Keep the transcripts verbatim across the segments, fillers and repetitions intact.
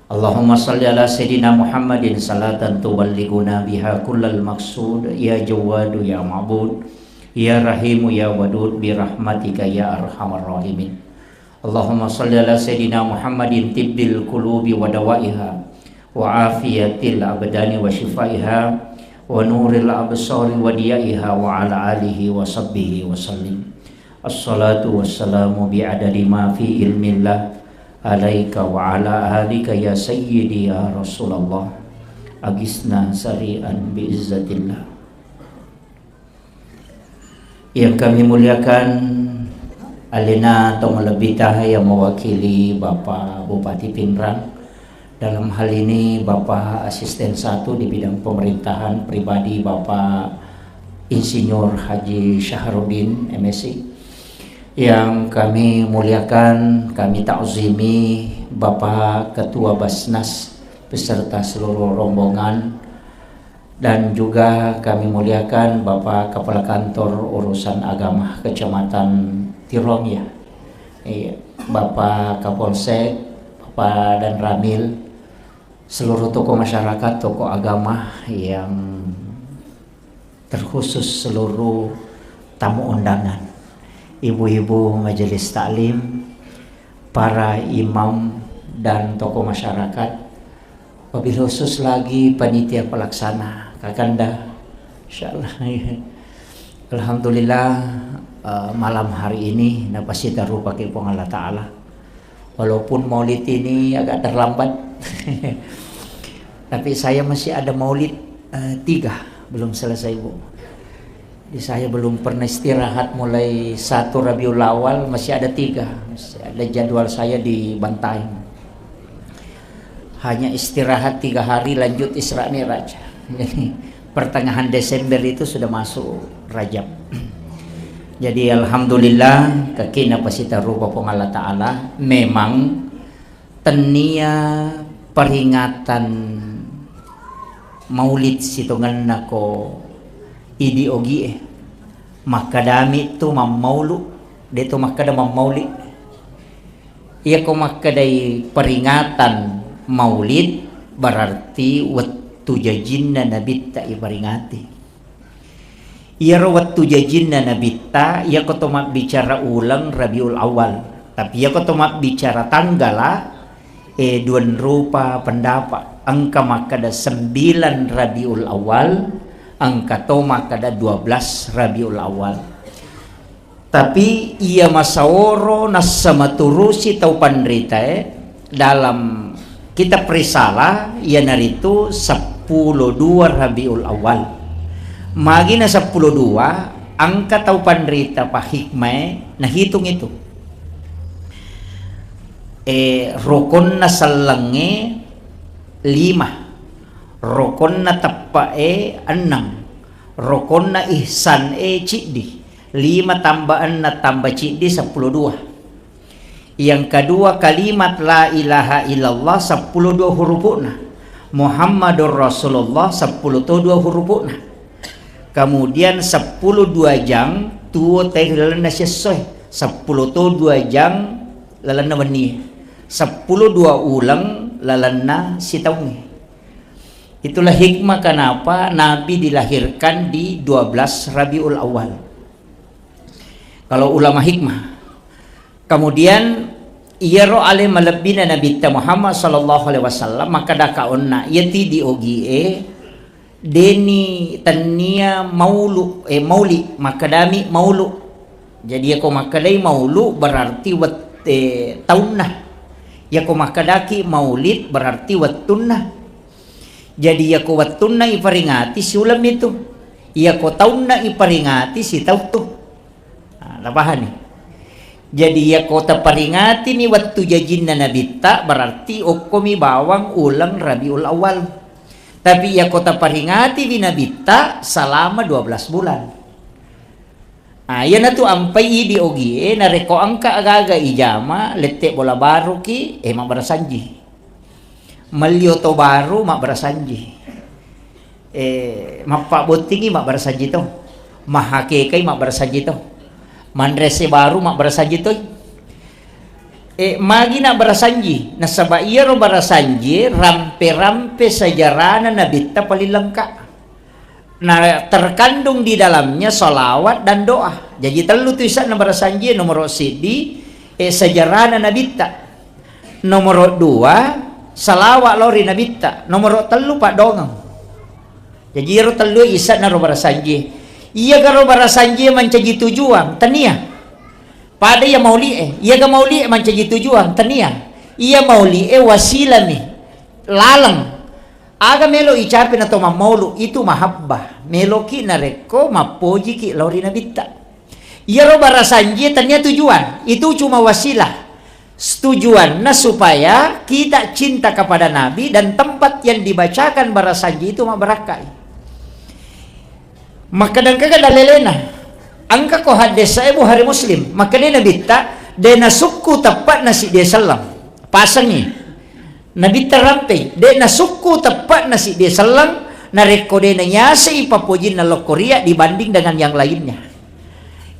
Allahumma salli ala sayyidina Muhammadin salatan tuballighuna biha kullal maqsud, ya Jawwadu ya Ma'bud, ya Rahimu ya Wadud, bi rahmatika ya arhamar rahimin. Allahumma salli ala sayyidina Muhammadin tibbil qulubi wa dawaiha, wa afiyatil abdani wa shifaiha, wa nuril absari wa diyaiha, wa ala alihi wa sahbihi wa sallim. Assalatu wassalamu bi adadi ma fi ilmillah alaika wa ala alika ya sayyidi ya Rasulullah. Agisna sari'an bi izzatillah. Yang kami muliakan, alena atau melebbita yang mewakili Bapak Bupati Pinrang, dalam hal ini Bapak Asisten satu di bidang pemerintahan pribadi Bapak Insinyur Haji Syahrudin, M Si. Yang kami muliakan, kami takzimi Bapak Ketua Basnas beserta seluruh rombongan, dan juga kami muliakan Bapak Kepala Kantor Urusan Agama Kecamatan Tirong, ya. Iya, Bapak Kapolsek, Bapak Danramil, seluruh tokoh masyarakat, tokoh agama yang terkhusus seluruh tamu undangan, ibu-ibu majelis taklim, para imam dan tokoh masyarakat, wabil khusus lagi panitia pelaksana, Kakanda. Insyaallah. Alhamdulillah, eh, malam hari ini napasita rupa ke Puang Allah Ta'ala. Walaupun maulid ini agak terlambat, tapi saya masih ada maulid, eh, tiga, belum selesai, Bu. Jadi, saya belum pernah istirahat mulai satu Rabiul Awal, masih ada tiga. Masih ada jadwal saya di Bantaeng. Hanya istirahat tiga hari, lanjut Isra Mi'raj. Jadi, pertengahan Desember itu sudah masuk Rajab. Jadi, alhamdulillah, kekina pasita rupa Puang Allah Ta'ala. Memang tennia peringatan maulid sitongenna ko idi ogie. Makkedami tu mammaulu, de to makkeda mammauli. Iyako makkedai peringatan maulid, berarti wettu jajinna nabitta iperingati. Iyaro wettu jajinna nabitta, iyako to mabbicara uleng Rabiul Awal. Tapi iyako to mabbicara tanggala, eh, duan rupa pendapat. Engka makkeda sembilan Rabiul Awal, engka to makkeda dua belas Rabiul Awal. Tapi iya masaoro nassa maturusi tau panritae dalam kitab Risalah, iyanaritu seppulo dua Rabiul Awal. Magi na seppulo dua, engka tau panrita pahikmae nahitung itu. Eh, rokonna sellengnge lima, rokonna teppe'e enneng, rokonna ihsan e ciddi, lima tambah enneng tambah ciddi seppulo dua. Yang kedua, kalimat la ilaha illallah seppulo dua hurupu'na, Muhammadur Rasulullah seppulo to dua hurupu'na. Kemudian seppulo dua jang tuo teh lalenna siessoe, seppulo to dua jang lalenna wennie, seppulo dua uleng lalenna sitaungnge. Itulah hikmah kenapa Nabi dilahirkan di dua belas Rabiul Awal. Kalau ulama hikmah. Kemudian, iyaro ale malebbina Nabitta Muhammad sallallahu alaihi wasallam, makkeda ka onna, iyati di ogie, deni tennia maulu, eh, mauli, makkedami maulu. Jadi, iyako makkedai maulu, berarti wet-, eh, taunna. Iyako makkedaki maulid, berarti wettunna. Jadi, iyako wettunna iperingati, siulemmi tu. Iyako taunna iperingati, sitaung tu. Nah, napahani? Jadi, iyako taperingati mi wettu jajinna Nabitta, berarti okkomi bawang uleng Rabiul Awal. Tapi, iyako taperingati mi Nabitta, selama dua belas bulan. Ah, iyanatu ampai idi ogie, narekko engka aga-aga ijama, lette bola baruki, eh, mabbarasanji. Melli oto baru, mabbarasanji. Eh, mappabbottingi, mabbarasanji to. Mahakekai, mabbarasanji to. Manrese baru, mabbarasanji to. E, magi na barasanji, nasaba iyaro barasanji rampe-rampe sejarana Nabitta paling lengkap. Na terkandung di dalamnya salawat dan doa. Jaji tellu tu isa'na barasanji, nomoro siddi, e, sejarana Nabitta. Nomoro dua, salawat lao ri Nabitta. Nomoro tellu, paddongeng. Jaji iyaro tellu isa'na ro barasanji. Iyaga ro barasanji mancaji tujuan, tania. Pada iya mauli'e, iyaga mauli'e mancaji tujuan, tania. Iya mauli'e wasilami, laleng. Aga melo icape na to mammaulu, itu mahabbah. Meloki narekko mappojiki lao ri Nabitta. Iyaro barasanji tania tujuan, itu cuma wasilah. Tujuanna supaya kita cinta kepada Nabi dan tempat yang dibacakan barasanji itu mabbarakkai. Makkeda engkaga dalelena? Engka ko haddesae Bukhari Muslim. Makkeda Nabitta, de nasukku teppa'na siddi selleng. Pasengi. Nabitta rampei, de nasukku teppa'na siddi selleng, narekko de naiasei pappojinna lokkoria dibanding dengan yang lainnya.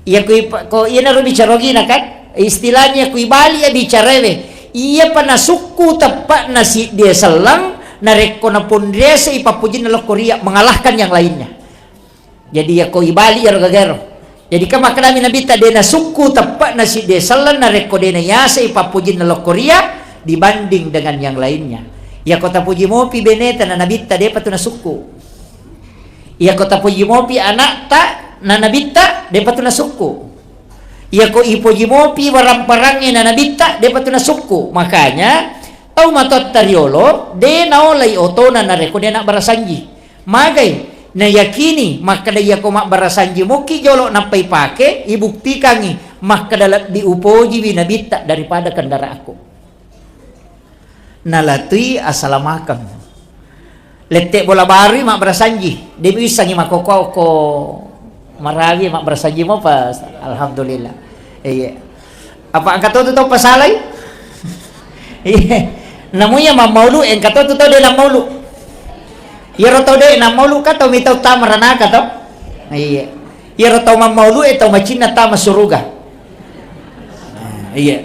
Iya kui pa-, ko iyanaro bicara ogina kan? Istilahnya kui bali ya bicaraewe. Iyapa nasukku teppa'na siddi selleng, narekko naponriasei pappojinna lokkoria mengalahkan yang lainnya. Jadi, yako ibali iyaro gagaero. Jadi, kan makkedami Nabitta, de nasukku teppa'na siddi selleng narekko de naiasei pappojinna lokkoria dibanding dengan yang lainnya. Yako tapoji mopi beneta na Nabitta, depa tu nasukku. Yako tapoji mopi anakta na Nabitta, depa tu nasukku. Yako ipoji mopi warang-parangnge na Nabitta, depa tu nasukku. Makanya, tau matoatta riolo, de naolai otona narekko de nabarasanji. Magai, nayakini makkeda, iyako mabbarasanji mokki jolo nappa ipake, ibuktikangi makkeda lebbi upojiwi Nabitta daripada kendaraanku. Nalatui asalamakeng. Lette bola barui mabbarasanji, de miwissangi makkokko-okko marawi mabbarasanji mopa, alhamdulillah. Iya. Apa engka to tu tau pasalai? Iya. Namu iya mammaulu, engka to tu tau de nammaulu. Iyaro tau de nammaulu ka tau mitau tama ranaka to? Iya. Iyaro tau mammaulu e tau macinna tama suruga. Iya.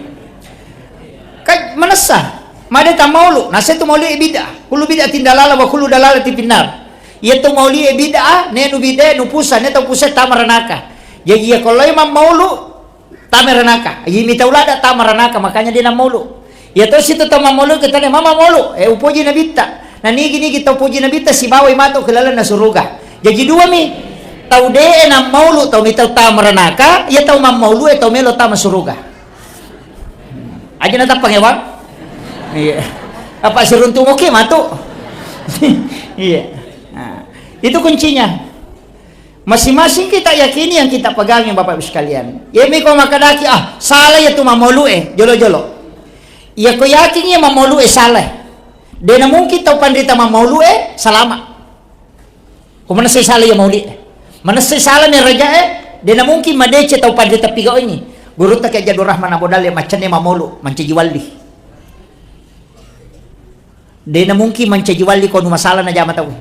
Ka manessa, made tammaulu, nasa tu maulu e bid'ah. Kullu bid'atin dalalah wa kullu dalalatin finnar. Iya tu maulu e bid'ah, ne nu bid'ah, nu pusa, ne tau pusa tama ranaka. Jadi iya ko lao mammaulu, tama ranaka. Imi tau lada tama ranaka, makanya de nammaulu. Iya to situ tau mammaulu kita ne mama maulu. Eh, upoji Nabitta. Na nigi-nigi tau poji Nabitta sibawai matu ke lalenna suruga. Jaji dua mi. Tau de nammaulu, tau mitau tama ranaka, iya tau mammaulu e tau melo tama suruga. Aja na tappang ya, Bang? Iya. Apa siruntu moke matu? Iya. Nah, itu kuncinya. Masing-masing kita yakini yang kita pegangi, Bapak Ibu sekalian. Iya mi ko makkedaki, "Ah, salah iya tu mammaulu e, jolo-jolo." Iya ko yakin iya mammaulu e salah. De na mungkin tau panrita mammaulu e salama. Ko manessai salah iya maulu e. Manessai salah mi raja e, de na mungkin madeceng tau panrita pigau ini. Gurutta Kiai Abdul Rahman Abu Dalil maccenne mammaulu, mancaji wali. De na mungkin mancaji wali ko nu masalah najama tau.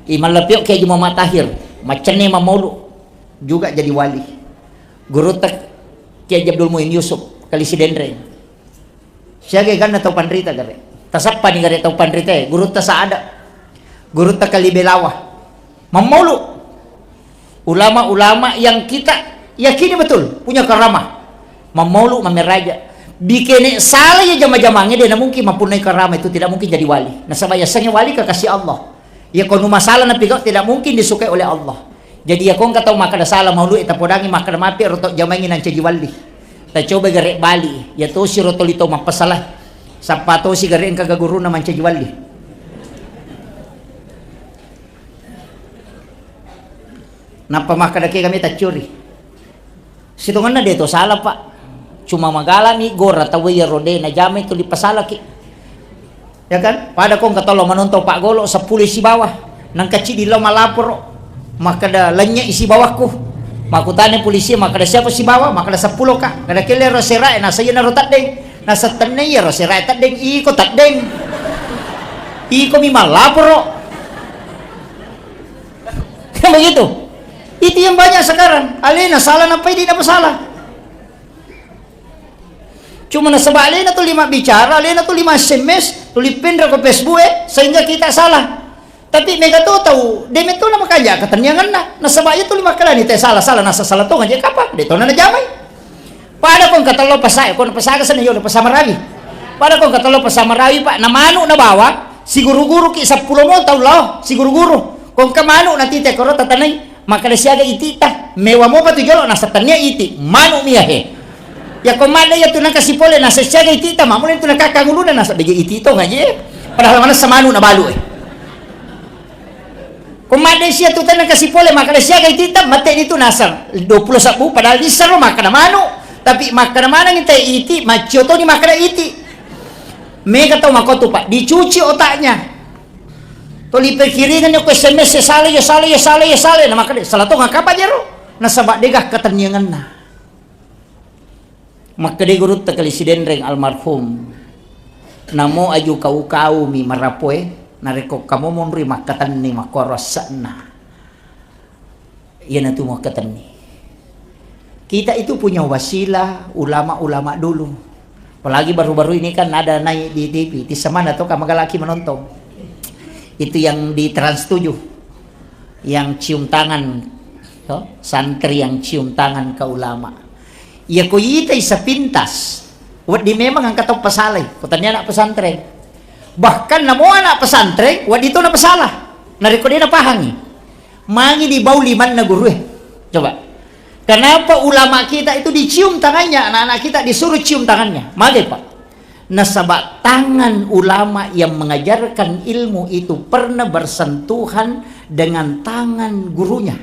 Imam Lapio Kiai Haji Muhammad Tahir, maccenne mammaulu juga jadi wali. Gurutta Kiai Haji Abdul Muin Yusuf, Kali Sidenreng. Siaga ganna tau panrita gare. Tasappani gare tau panrita e, gurutta Saada. Gurutta Kali Belawa. Mammaulu. Ulama-ulama yang kita yakini betul punya karamah. Mammaulu, mammeraja. Bikene salah ya jama-jamange, de na mungkin mapunnai karamah itu, tidak mungkin jadi wali. Nasaba yasengnge wali kekasih Allah. Ya ko nu masalah napigau tidak mungkin disukai oleh Allah. Jadi ya ko engka tau makkeda salah maulu e tapodangi makkeda mapi ro tau jamaengngi nancaji wali. Tacoba gare bali. Ya tosi ro toli tau mappasala. Sappa tosi gare engka gaguruna mancaji wali. Nappa makkeda ke kami taccuri. Sitongenna de to salah, Pak. Cuma magalami gora tau iyaro de najamai tuli pasalaki. Ya kan? Pada ko engka tolo manontong Pak Golo seppulo sibawa. Nangka cidi lao malaporo. Makkeda lennye sibawakku. Makkutana polisi makkeda siapa sibawa? Makkeda seppulo ka. Kada kelle ro serae nasa iyana ro teddeng. Nasa tenne iyaro serae teddeng. Iko teddeng. Iko mi malaporo. Kan begitu? Itu yang banyak sekarang. Alena salah, napai di apa salah? Cuma nasaba alena tuli mabbicara, alena tuli ma-S M S, tuli penra ko Facebook e, sehingga kita salah. Tapi mega to tau, de metto na makanja katenniangenna. Nasaba iya tuli makkalani te salah-salah, nasa salah tonga je kapang, de tona najamai. Pada ko engka tello pasa, ko na pasa ka sena yo na pasa marawi. Pada ko engka tello pasa marawi, Pak, na manu na bawang, siguru-guru ki seppulo mo tau lao, siguru-guru. Ko engka manu na tite koro tatanai. Makkeda siaga iti'ta, mewa mopa tu jolo, nasa tennia iti, manu mia he. Yako madde iya tu nakasi pole, nasa siaga iti'ta, mamula tu nakakang uluna, nasa beje iti to ngaji. Padahal manessa manu na balu e. Ko madde sia tu tena kasi pole, makkeda siaga iti'ta, mate ni tu nasa dua puluh sabbu, padahal bisa ro makkeda manu, tapi makkeda maneng te iti, maccio toni makkeda iti. Mega tau makotu, Pak, dicuci otaknya. Toli pikiringenni ko S M S, ya salah, ya salah, ya salah, ya salah. Na makkeda, salah tonga kapa jero? Nasaba dega katenniangenna. Makkeda gurutta Kali Sidenreng almarhum, namo aju kau-kaumi marapoe, narekko kamu monrui makkatenni makkoro asse'na. Iyanatu makkatenni. Kita itu punya wasilah ulama-ulama dulu. Apalagi baru-baru ini kan ada naik di T V. Di semana tuh kamu galaki menonton. Itu yang di Trans tujuh. Yang cium tangan, to? Santri yang cium tangan ke ulama. Ya ko itai sepintas. Wedding memang engka tau pasalai. Ko tania anak pesantren. Bahkan namo anak pesantren, wedding to na pasalah. Narekko dia napahangi. Mangi dibau limanna gurue. Coba. Kenapa ulama kita itu dicium tangannya, anak-anak kita disuruh cium tangannya? Mage, Pak. Nasaba tangan ulama yang mengajarkan ilmu itu pernah bersentuhan dengan tangan gurunya.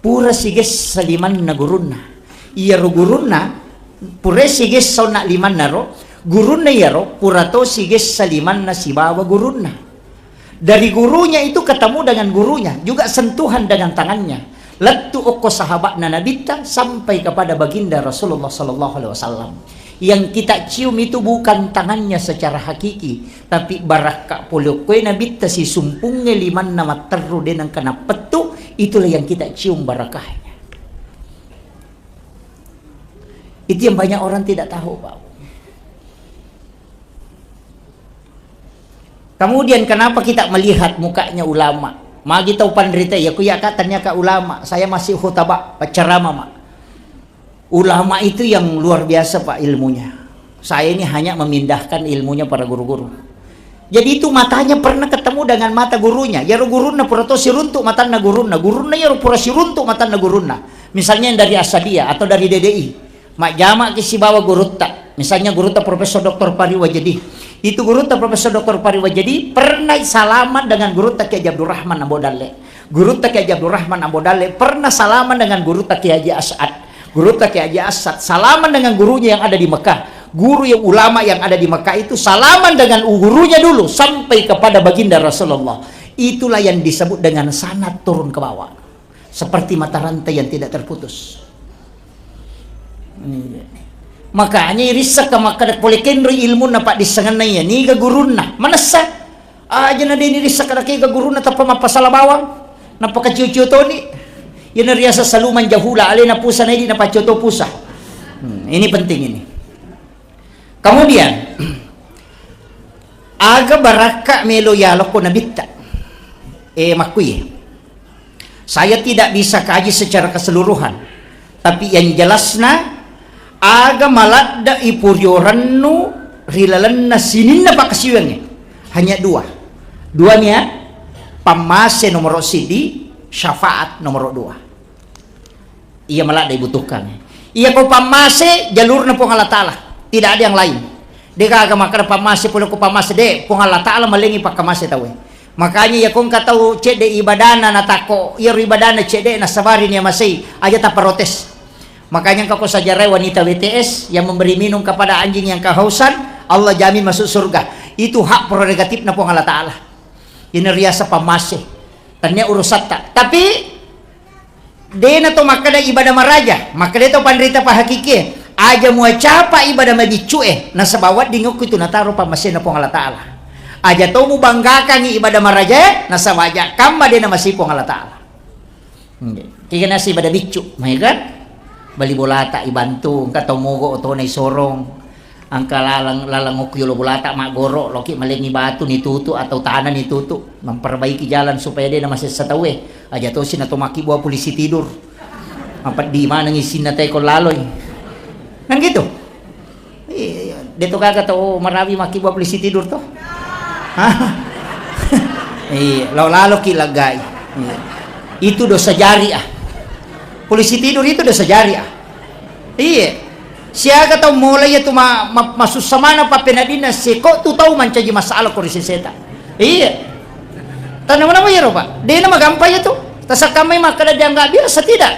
Pura sigessa limanna gurunna. Iyaro gurunna, pura sigessa onna limanna ro, gurunna iyaro pura to sigessa limanna sibawa gurunna. Dari gurunya itu ketemu dengan gurunya, juga sentuhan dengan tangannya. Lettu okko sahabatna Nabitta sampai kepada baginda Rasulullah sallallahu alaihi wasallam. Yang kita cium itu bukan tangannya secara hakiki, tapi barakka pole okkoe Nabitta sisumpungnge limanna matterru de nengka nappettu, itulah yang kita cium barakahnya. Itu yang banyak orang tidak tahu, Pak. Kemudian kenapa kita melihat mukanya ulama? Magi tau panrita, ya ku ya ka tanya ka ulama, saya masih khutbah, penceramah, Mak. Ulama itu yang luar biasa, Pak, ilmunya. Saya ini hanya memindahkan ilmunya para guru-guru. Jadi itu matanya pernah ketemu dengan mata gurunya. Yaro gurunna pura to siruntuk matanna gurunna. Gurunna yaro pura siruntuk matanna gurunna. Misalnya yang dari Asadiyah atau dari D D I. Majjama ki sibawa gurutta. Misalnya gurutta Profesor Doktor Pari Wajedi. Itu gurutta Profesor Doktor Pari Wajedi pernah salaman dengan gurutta Kiai Haji Abdurrahman Ambo Dalle. Gurutta Kiai Haji Abdurrahman Ambo Dalle pernah salaman dengan gurutta Kiai Haji As'ad. Gurutta Kiai Haji As'ad salaman dengan gurunya yang ada di Mekah. Guru yang ulama yang ada di Mekah itu salaman dengan gurunya dulu sampai kepada baginda Rasulullah. Itulah yang disebut dengan sanad turun ke bawah. Seperti mata rantai yang tidak terputus. Iya. Makanya irissakka makkeda pole kenroi ilmunna paddissengenna iya, niga gurunna. Manessa. Aja na deni rissakka kega gurunna tappa mappasala bawang. Nappa kacio-cio toni. Iyana riaseng saluman jahula, alena pusa na idi napaccoto pusa. Hmm, ini penting ini. Kemudian, aga barakka melo yalokko nabitta. Eh, makkuye. Saya tidak bisa kaji secara keseluruhan, tapi yang jelasna, aga maladda ipuriorennu ri lalenna sininna pakkasiwiangnge. Hanya dua. Dua nia, pammase nomoro sidi, syafaat nomoro dua. Iya maladde ibutuhkan. Iya ko pammase jalurna Puang Allah Ta'ala. Tidak ada yang lain. De gaga makkeda pammase pole ko pammase, de, Puang Allah Ta'ala malengi pakkamase tauwe. Makanya iya ko engka tau cedde ibadana natakko, iya ro ibadana cedde nasabari nia masei, aja taprotes. Makanya engka ko sajarai wanita W T S yang memberi minum kepada anjing yang kehausan, Allah jamin masuk surga. Itu hak prerogatifna Puang Allah Ta'ala. Ini riasa pammase. Tania urusatta. Tapi dena to makkeda ibadah maraja, makkeda to panrita pahakikie, aja muacapa ibadah mabiccu e, nasaba wedding okko itu nataro pammasena Puang Allah Ta'ala. Aja to mubanggakangi ibadah maraja e, nasaba aja kamma dena masih Puang Allah Ta'ala. Nggih. Kigana si ibadah biccu, mai kan? Bali bolata ibantu, engka tau mogok otona isorong, engka laleng, laleng okko yolo bolata maggoro, loki malengi batu nitutu atau tanah nitutu, memperbaiki jalan supaya de namasessa tauwe. Aja tosi nato makkibua polisi tidur. Mapeddi maneng isinna teko laloi. Kan gitu? Iya, iya. De to gaga tau marawi makkibua polisi tidur to? Hah? Iya, lao laloki laggai. Iya. Itu dosa jariah. Polisi tidur itu dosa jariah. Iya. Siaga tau mulai itu ma-, ma-, masussa mana pappenadinna seko tu tau mancaji masalah ko ri seseta. Iya. Tanah mana mau ya, Pak? Dena magampang itu. Tasakkamai makkada dianggap biasa tidak?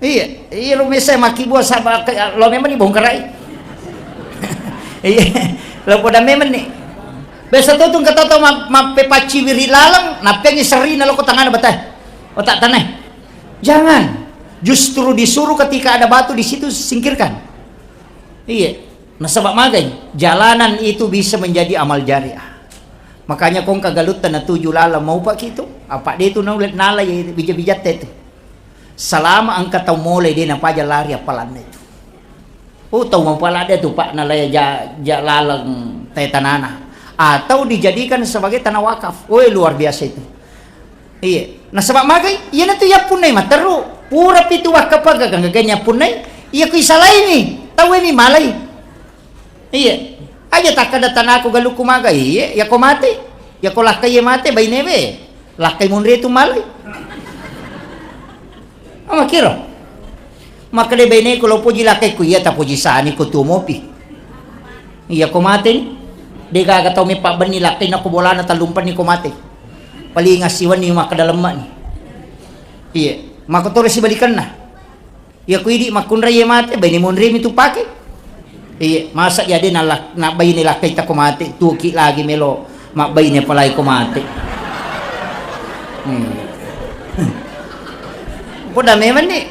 Iya, iya, lo mesa makkibua saba ke-, lo memang dibongkarai. Iya, lo poda memang nih. Biasa tuh tuh kata tau ma-, mappepacci wiri laleng, nappengi serina lo ko tangana bata. Otak tanah. Jangan. Justru disuruh ketika ada batu di situ singkirkan. Iya. Nasaba magai, jalanan itu bisa menjadi amal jariah. Makanya kong kagalutta natuju laleng mau pak itu. Apa de tu nala, nala ya bija-bijatta itu. Salama engka tau mole de napaja lari appalanna itu. Oh, tau mapala de tu, Pak, nalai ja-, ja laleng te tanana. Atau dijadikan sebagai tanah wakaf. Oh, luar biasa itu. Iya. Nasaba magai, iyanatu yappunnai matteru. Pura pitu wakka pagaga-gaga yappunnai. Iya ku isalaini. Tauwe mi malai. Iya. Aja takkada tanaku galukku magai. Iya, yako mate. Yako lakkai mate bainewe. Lakkai munri tu malai. Amakiro. Makkeda baineku, lo poji lakkaiku, iya tapoji sani ko tuo mopi. Iya ko mate ni. De gaga tau meppa benni lakkai nako bolana tallumpenni ko mate. Paling assiwenni makkeda lemma ni. Iya. Mako toro sibalikanna. Iya ku idi makkunrai ye mate, baine monri mi tu pake. Iya, masa iya de nalla-, nabbaine lakkai tako mate, tuoki lagi melo mabbaine palai ko mate. Hmm. Poda memang ni.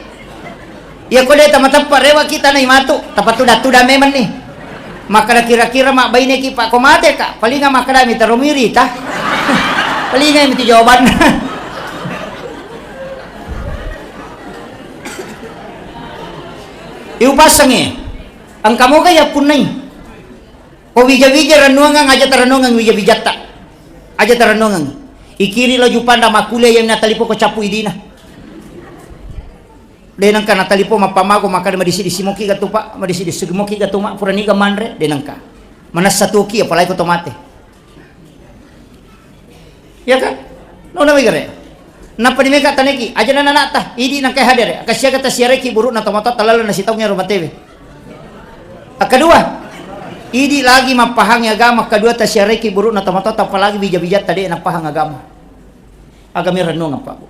Iya ko de tamateppa rewa kita nai matu, tapatuda-tuda memang ni. Makkeda kira-kira mabbaine ki pak ko mate ka, palinga makkeda mi tero miri ta. Palinga mi tu jawabanna. Iupassangngi, engka moga yappunnai. Ko wija-wija rennuangang, aja tarennuangang wija-wijatta. Aja tarennuangang. Ikiri lo jupanda makkulia yang natalipo ko cappu idina. De nengka natalipo mappamago makkada madisi-disi moki gatu pak, madisi-disi moki gatu mak, puraniga manre, de nengka. Manessa tuoki apalagi ko to mate. Iya kan? Nona wigare. Nappa di meka taneki, aja nana nata, idi nangkai hadere, kasiaga tasiareki burukna tomatoatta lalenna sitaung ero matewe. Akkadua, idi lagi mappahangi agama, akkadua tasiareki burukna tomatoatta, apalagi bija-bijatta de napahang agama. Agama rennuang apa, Bu?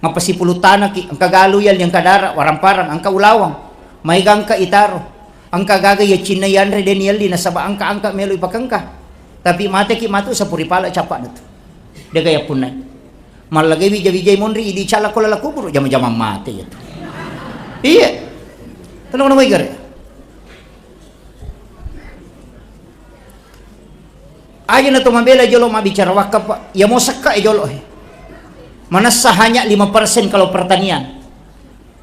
Mappasipulung tanaki, engka galu yalli, engka dara, waramparang, engka ulawang, maega engka itaro, engka gaga iya cinna yanre de niyalli nasaba engka-engka melo ipakengka. Tapi mateki matu sapuri pala cappa natu. Dega yappunnai. Mallagai wija-wijai monri idi cala ko lala kuburu, jama-jamang mate iya tu. Iya. Tenang, tenang, wigare. Aja na to mabela jolo mabbicara wakaf, Pak. Ya mau sekka e jolo, he. Manessa hanya lima persen kalau pertanian.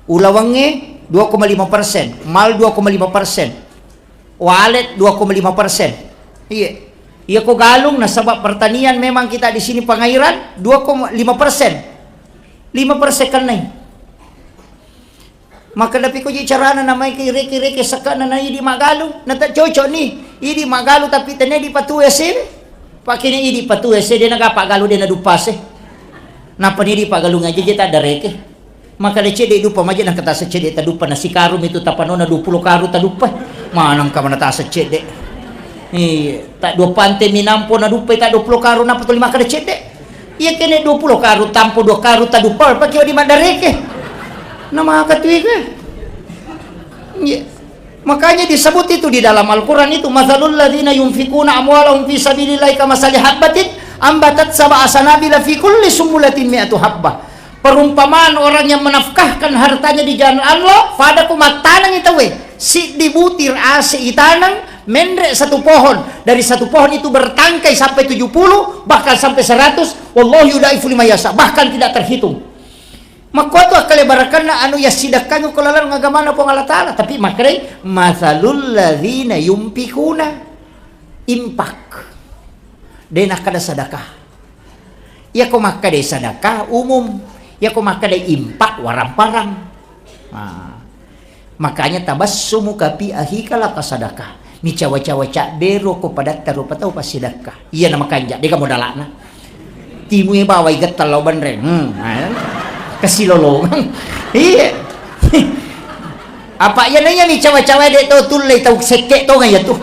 Ulawengnge dua koma lima persen, mal dua koma lima persen, walet dua koma lima persen. Iya. Iya ko galung nasaba pertanian memang kita di sini pengairan dua koma lima persen. Lima persen kennai. Makkeda pi ko je carana namai ki reke-reke sekkana na idi maggalung, na tak cocok ni. Idi maggalung tapi tenne idi patu S E. Pakene idi patu S E de naga paggalung de naduppa se. Nappa ni idi paggalung aja je tak dareke. Makkeda cedde duppa maje nangka tasa cedde taduppa na sikaru mitu tapanona dua puluh karu taduppa. Manang ka mana tasa cedde. Iya, tak dua pante minampo na duppa tak dua puluh karu napa tuli makkeda cedde. Iya kene dua puluh karu tampo dua karu taduppa pake di maddareke. Na maka tui ke. Iya. Makanya disebut itu di dalam Al-Quran itu, "Matsalul ladzina yunfikuna amwalahum fi sabilillahi kamasali habbatin ambatat sab'a sanabila fi kulli sumbulatin mi'atu habbah." Perumpamaan orang yang menafkahkan hartanya di jalan Allah, pada ku mattanengi tauwe, siddi butir ase itaneng, menre satu pohon, dari satu pohon itu bertangkai sampai tujuh puluh, bahkan sampai seratus, wallahu yudaifu liman yasha, bahkan tidak terhitung. Makkuatu akkalebarakkanna anu yassidekkangngi ko lalang agamana Puang Allah Ta'ala. Tapi makkedai, "Matsalul ladzina yunfikuna," infak. De' nakkeda sedekah. Iyako makkeda sedekah umum, iyako makkeda infak warang-parang. Ah. Makanya tabassumuka fi akhika laka sadakah. Micawa-cawa cabbero ko padatta rupa tau passidekka. Iya na makanja, dega modalana. Timue bawai getta lao banreng. Hmm, eh. Kasilolongang. Iya. Apa iya na iya micawa-cawa de' to tullei tau sekke' tonga iya tu.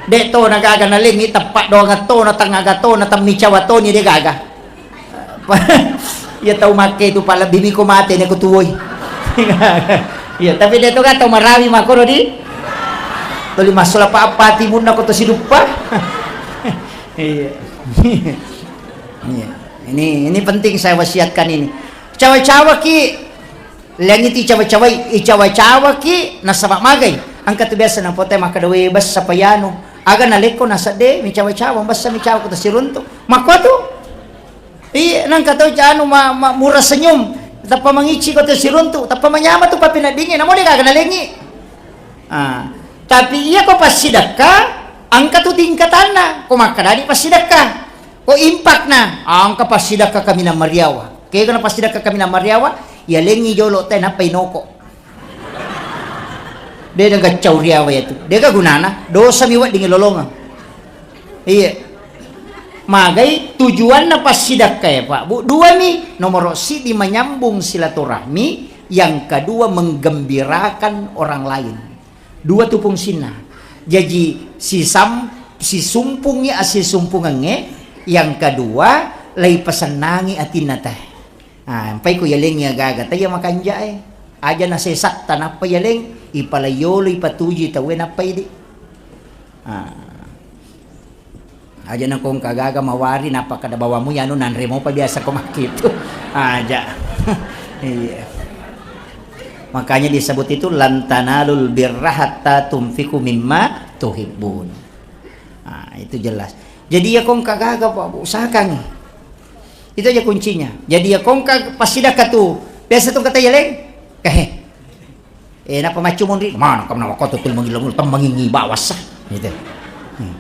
De' to na gaga nalengi teppa' doang to na tengaga to na temmicawa toni de' gaga. Iya tau makke tu, palebbimi ko mate ne ko tuwoi. Iya, tapi de' to ga tau marawi makkoro di. Tuli massola pa-, apa timunna ko to siduppa. Iya. Iya. Ini, ini penting saya wasiatkan ini. Cawa-cawa ki, lengiti cawa-cawai, icawa-cawa ki, nasaba magai. Engka tu biasa napote makkeda, "We, bessa payanu." Aga nalekko nasedde, micawa-cawa, bessa micawa ko to siruntu. Makkuatu. Iya, nangka tau ca-, anu, ma-, ma-, murah senyum, tappa mangicci ko to siruntu, tappa manyama tu pappeneddingnge, namo de' gaga nalengi. Ah, tapi iya ko passidekka, engka tu tingkatanna. Ko makkedani passidekka, ko infakna, ah, engka passidekka kaminang mariawa. Kega na passidekka kaminang mariawa, yalengi jolo te nappa inoko. De' gaga cauriawa iya tu. De' gaga gunana, dosa mi wedding lolongeng. Iya. Magai tujuanna passidekka ya, Pak Bu. Dua mi, nomoro siddi menyambung silaturahmi, yang kedua menggembirakan orang lain. Dua tu fungsinna. Jaji sisam-, sisumpungi asisumpungengnge, yang kedua lai pasennangi atinna teh. Ah, empai ko yalengngi agaga, taiya makanjae. Aja nasesatta nappa yaleng, ipalaiolo, ipatuju tauwe nappa idi. Ah. Aja nakongka gaga mawari nappa kada bawamu yanu nanre mopa biasa ko makkitu. Aja. Iya. Makanya disebut itu, "Lan tanalul birra hatta tunfiqu mimma tuhibbun." Ah, itu jelas. Jadi ya kongka gaga, Pak Bu, usahakan. Itu aja kuncinya. Jadi ya kongka passidekka tu. Biasa tu kata yaleng. Kahe. Eh, napa maccu monri? Mana kamu nama kau tutul mengilung-ilung, tembangi ngiba wasa. Gitu. Hmm.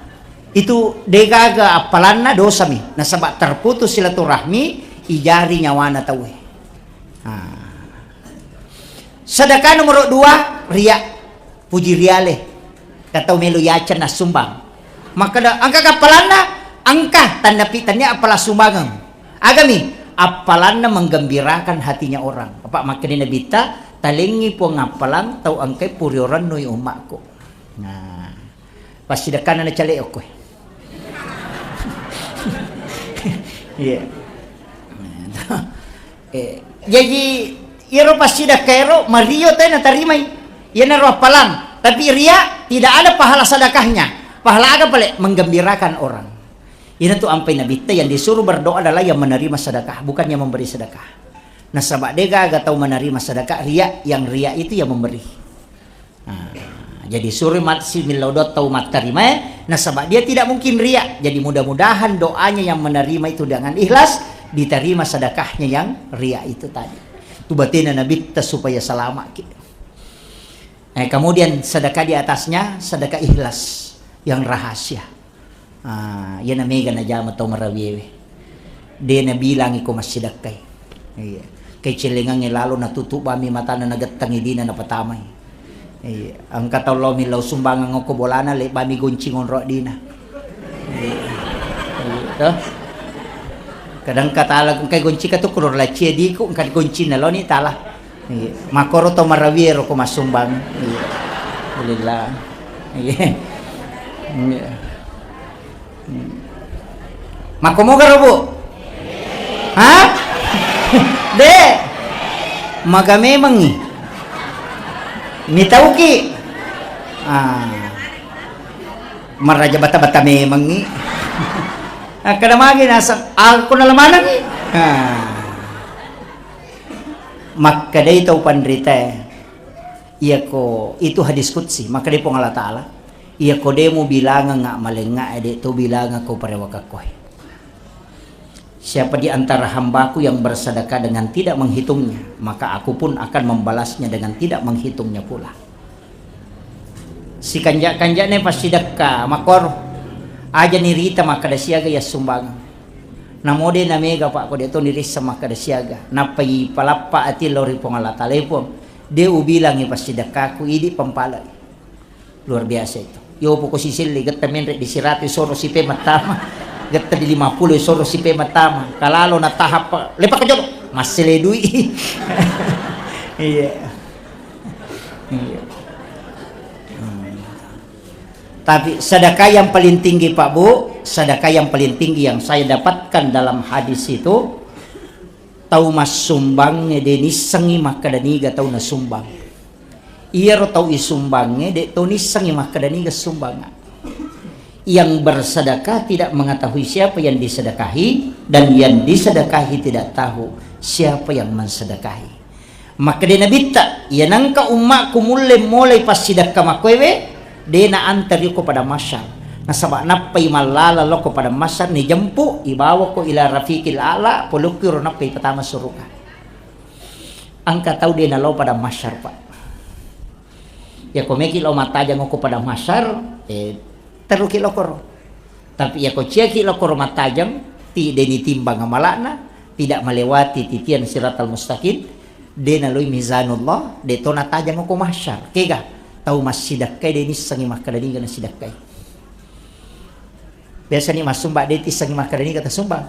Itu degaga appalanna dosa mi. Nasaba terputus silaturahmi, ijari nyawana tauwe. Ah. Sedekah nomor dua, ria. Puji riale. Katau melo yaceng nassumbang. Makkeda, engka kappalanna, engka tannapi tania appala sumbangeng. Agami, appalanna menggembirakan hatinya orang. Apa makkeda Nabitta, talengi Puang appalang tau engkai puriorennu i ummakku. Nah, passidekkanna nacale okko. Iya. Eh, jaji iyaro passidekka ero mario te natarimai. Iyanaro appalang, tapi ria tidak ada pahala sedekahnya. Pahala aga pale? Menggembirakan orang. Iyanatu ampai Nabitta yang disuruh berdoa adalah yang menerima sedekah, bukan yang memberi sedekah. Nasaba degaga tau menerima sedekah ria, yang ria itu yang memberi. Nah, jadi suri mat-, si millau doang tau mattarimae, nasaba dia tidak mungkin ria. Jadi mudah-mudahan doanya yang menerima itu dengan ikhlas, diterima sedekahnya yang ria itu tadi. Tu batena Nabitta supaya selamat ki. Eh, kemudian sedekah di atasnya, sedekah ikhlas yang rahasia. Ah, iyana mega najama tau marawiewe. De nabilangi ko massidakkai. Iya. Kecellengangnge lalo natutup bami matana nagettangi dina napatamai. Iya. Engka tau lao millau sumbangan okko bolana, le bami goncing onro dina. Iya. Iya, toh. Kadang katala engka goncika tu kulur lacie diku, engka goncina loni tala. Iya. Makkoro to marawie ro ko massumbang. Iya. Alhamdulillah. Iya. Iya. Hmm. Makkomoga ro, Bu? Hah? De. Maga memengngi. Mitauki. Ah. Maraja bata-bata memengngi. Akkada magi naseng, aku nalamanengngi. Ah. Makkedai tau panritae, iyako itu hadis qudsi, makkedai Puang Allah Ta'ala, iyako de mubilangengnga malengnga e, de to bilangekko parewakekkoe. Siapa di antara hambaku yang bersedekah dengan tidak menghitungnya, maka aku pun akan membalasnya dengan tidak menghitungnya pula. Sikanja-kanja'na passidekka, makkoro. Aja nirita makkeda siaga iya sumbangeng. Namo de namega, Pak, ko de to nirissa makkeda siaga. Nappa ipalappa ati lao ri Puang Allah Taala, "E Puang, de ubilangi passidekkaku, idi pampalai." Luar biasa itu. Yo poko siselli, getta menre di siratu soro sipe matama. Getta di lima puluh soro sipe matama. Kalalo na tahap, lepak ke jolo. Masih ledui. Iya. Iya. Hmm. Tapi sedekah yang paling tinggi, Pak Bu, sedekah yang paling tinggi yang saya dapatkan dalam hadis itu, tau massumbang de nissengi makkeda niga tau nasumbang. Iyaro tau isumbangnge de to nissengi makkeda niga sumbanga. Yang bersedekah tidak mengetahui siapa yang disedekahi, dan yang disedekahi tidak tahu siapa yang mensedekahi. Makkeda Nabitta, "Iya nengka ummakku mulle molai passidekka makkoewe, de na antar yoko pada masyar. Nasaba nappai mallala loko pada masyar, ni jempu, ibawako ila rafiqil a'la, polokki ro nappai patama suruga." Engka tau de nalo pada masyar, Pak. Yako meki lo mattajang ko pada masyar, eh, teruki lokoro. Tapi yako ciaki lokoro mattajang, ti de nitimbang amala'na, tidak melewati titian siratal mustaqim, de naloi mizanullah, de to natajang ko masyar. Kega, tau massidekkai de nissengi makkeda niga nasidekkai. Biasa ni massumba de tissengi makkeda niga tasumbang.